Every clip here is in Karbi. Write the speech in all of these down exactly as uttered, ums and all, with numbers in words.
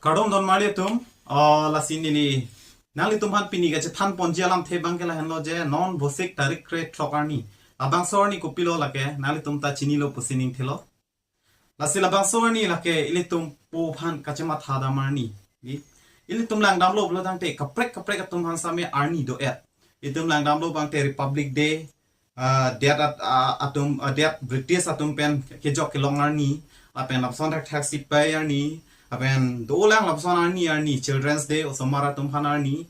Kardom don marli atum, uh, lasi neli nanglitum aphan pini kachethan ponji alamthe abangke lahenlo je non Vosik tarik krethrok arni. Labangso arni kopilo lake nanglitum ta chinilo pusi ning thelo. Lasi labangso arni lake ilitum po aphan kachematha dam arni. Di, ilitum langdamlo pulo tangte kaprek kaprek atum aphan same arni do-et. Ilitum langdamlo abangte Republic Day, ah, det at-, ah, atum, ah, det British atum pen kejok kelong arni, lapen lapuson thakthak si pei arni, lapen dolang lapuson arni arni, Children's Day, osomar atum aphan arni,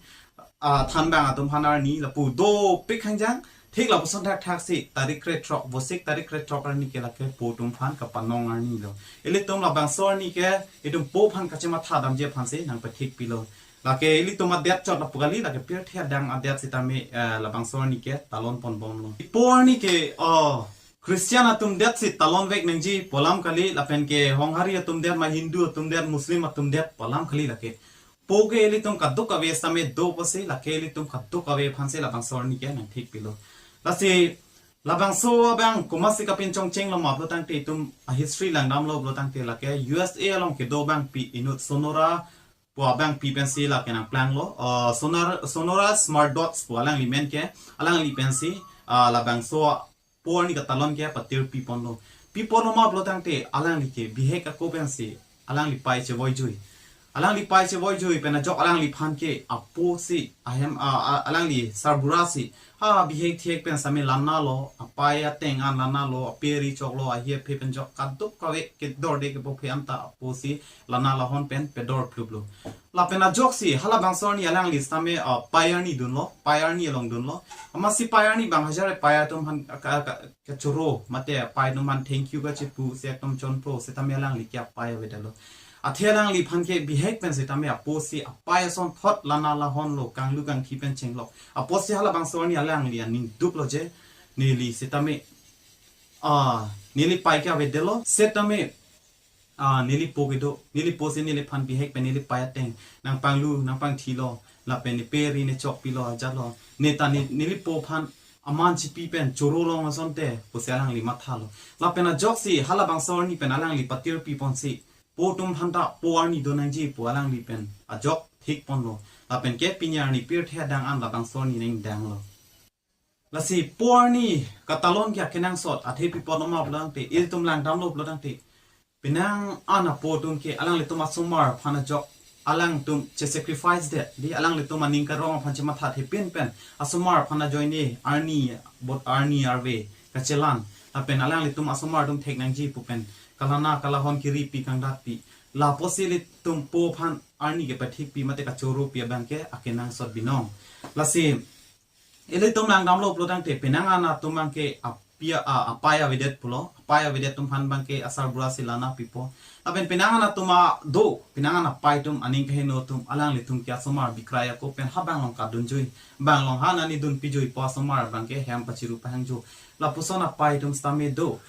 ah, thanbang atum aphan arni, lapu dopik hangjang, thik lapuson thakthak si tarik krethrok, Vosik tarik krethrok arni ke lake po atum aphan kapanong arnilo. Ilitum labangso arni ke itum po aphan kachematha damji aphan si nangpathik pilo. Lake ilitum adet chot lapu kali, lake pirthe adang adet sitame, eh, labangso arni ke talon ponbomlo. Po arni ke, oh, Christian atum det si talon vek nangji pu alam kali, lapen ke Honghari atum det, ma Hindu atum det, Muslim atum det pu alam kali lake. Po ke ilitum kadokave sitame do pusi, lake ilitum kadokave aphan si labangso arni ke nangthik pilo. Lasi labangso abang komatsi kapinchongchenglo ma pulo tangte itum a history langdamlo pulo tangte lake U S A along kedo abangpi inut Sonora pu abangpi pensi lake nangplanglo. Uh, Sonora, Sonora Smart Dogs pu alangli amen ke, alangli pensi, uh, labangso po arni katalon ke patir piponlo. Piponlo ma pulo tangte alangli ke bihek ako pensi alangli pai chevoijui. Alangli pai chevoijui pen ajok alangliphan ke apo si ahem, a, a, alangli sarbura si ha bihek thek pen same lanalo, apai ateng an lanalo, ape ri choklo, ahi aphe pen jok kadokave kedorde kepo aphe anta apo si lana lahon pen pedor pluplo. Lapen ajoksi halabangso arni alangli sitame, ah, pai arni dunlo, pai arni along dunlo. Amatsi pai arni abang hajar pai atum aphan ka, ka, kachoro, mate pai atum aphan thank you kachepu si ekdom chonpro, sitame alangli ke apai avedetlo. Athe alangliphan ke bihek pen sitame apo si apai asonthot lana lahonlo, kanglu kangthi pen chenglok. Apotsi halabangso arni alangli aning duklo je, neli sitame, ah, neli pai ke avedetlo, sitame, ah, neli po kedo, neli po si neliphan bihek pen neli pai ateng nangpanglu nangpangthilo, lapen ne pe ri ne chok pilo ajatlo, ne ta ne, neli po aphan aman chipi pen choro long asonte pusi alangli mathalo. Lapen ajoksi halabangso arni pen alangli patir piponsi po atum aphanta po arni do nangji pu alangli pen ajok thik ponlo. Lapen ke pini arni pirthe adang an labangso arni nangdanglo. Lasi po arni katalon ke akenangsot athe pi apot ma pulo tangte, ilitum langdamlo pulo tangte, penang an apo atum ke alanglitum asomar aphan ajok alangtum che sacrifice det, di, alanglitum aning karong aphan chematha thepin pen asomar aphan ajoine arni, bot arni arve kachelan, lapen alanglitum asomar atum thek nangji pu pen kalana kalahon kiri pi kangdat pi. Lapusi ilitum po aphan arni kepathik pi mate kachoro pi abang ke akenangsot binong. Lasi ilitum langdamlo pulo tangte penang an atum abang ke api a, apai avedet pulo, apai avedet atum aphan abang ke asarbura si lana pipo. Lapen penang an atum a do, penang an apai atum aning kaheno atum, alanglitum ke asomar bikrai ako pen ha bang along kadunjui, bang along ha nani dun pijui pu asomar abang ke hem pachiru pahangjo. Lapuson apai atum sitame do.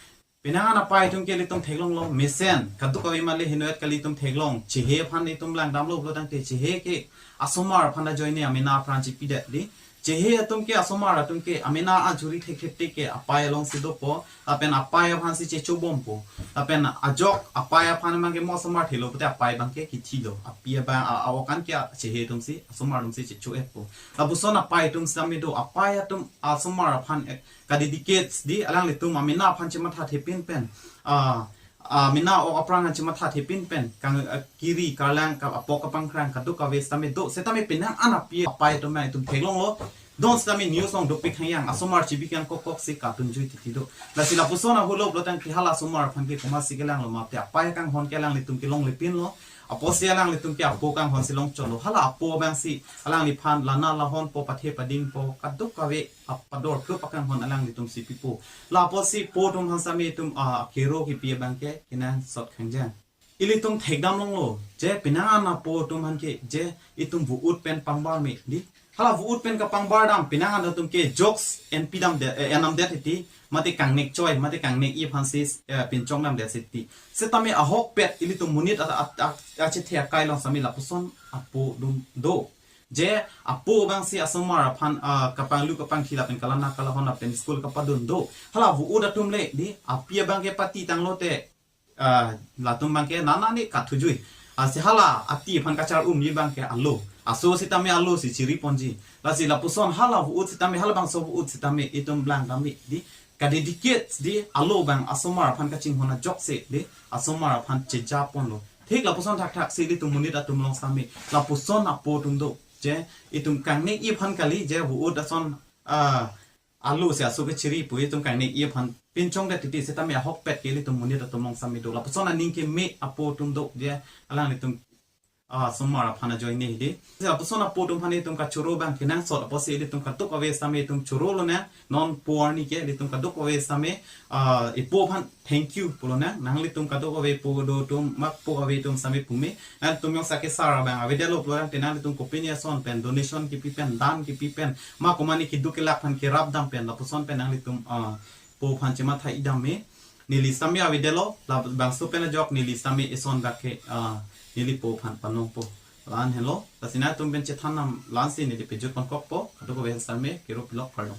Penang an apai atum ke ilitum theklonglo, mesen kadokave male henoet kali itum theklong, chehe aphan itum langdamlo pulo tangte, chehe ke asomar aphan ajoine amena apran chipidet, di. Chehe atum ke, asomar atum ke amena ajuri thekthek te ke apai alongsi dopo, lapen apai aphan si chechobompo. Lapen ajok apai aphan abang ke mo asomar thelo pute apai abang ke kithilo, api abang a, a-ok an ke chehe atum si, asomar atum si checho-etpo. Lapuson apai atum sitame do, apai atum asomar aphan ek, kadedicate, di, alanglitum amena aphan chematha thepin pen, ah, amena ok apran an chematha thepin pen, kang, ah, kiri karlang ka, apok kapangkrang kadokave sitame do, sitame penang an api apai atum abang itum theklonglo. Don sitame news along dopik hangyang, asomar chibi kangkok kok si kadunjui titi do. Lasi lapuson ahutlo pulo tangte hala asomar aphan ke komatsi kelanglo ma pute apai akanghon ke alanglitum ke longle pinlo. Apotsi alanglitum ke apo akanghon si longchotlo. Hala apo abang si alangliphan lana lahonpo, pathe padingpo, kadokave apador klup akanghon alanglitum si pipo. Lapotsi po atum aphan sitame itum, ah, kero kipi abang ke kenangsot khangjang. Ilitum thekdam longlo je penang an apo atum aphan ke je itum vote pen pangbar me, di. Hala vote pen kapangbar dam, penang an atum ke jokes en pidam de, eh, enam det titi, mate kangnek choi, mate kangnek-i aphan si, eh, pinchong dam det titi. Sitame ahokpet ilitum monit a, a, a, achethe akai along sitame lapuson apo atum do. Je apo abang si asomar aphan, ah, kapanglu kapangthi lapen kalana kalahon lapen school kapadun do. Hala vote atum le, di, api abang ke pati tanglo te, ah, latum abang ke nana ni kathujui. Lasi hala ati aphan kachar-umji abang ke alo. Aso sitame alo si chiri ponji. Lasi lapuson hala vo-ut sitame, halabangso vo-ut sitame itum blang tame di, kadedicate di alo abang asomar aphan kachinghon ajoksi di asomar aphan cheja ponlo. Thik lapuson thakthak si ilitum monit atum along sitame lapuson apo atum do. Je itum kangnekji aphan kali, je vo-ut ason, ah, alo si aso ke chiri pu itum kangnekji aphan pinchongdet titi sitame ahokpet ke ilitum monit atum along sitame do. Lapuson aning keme apo atum do, je alanglitum, ah, asomar aphan ajoine di. Si lapuson apo atum aphan itum kachoro abang kenangsot apotsi ilitum kadokave sitame itum chorolonang. Non po arni ke ilitum kadokave sitame, ah, ipo aphan thank you pulonang. Nanglitum kadokave po do atum, mak po ave atum sitame pume. Nangtum jongsi kesar abang avedetlo pulo tangte nanglitum kopine ason pen, donation kipi pen, dan kipi pen, ma komatne keduk kelak aphan kerap dam pen, lapuson pen nanglitum, ah, po aphan chematha-i dam me. Neli sitame avedetlo, labangso pen ajok neli sitame eson bak ke, ah, neli po aphan panongpo. La-an helo, lasi nangtum pen chethan nam la-ansi neli pejut ponkokpo, kadokave sitame kero pilok, kardom.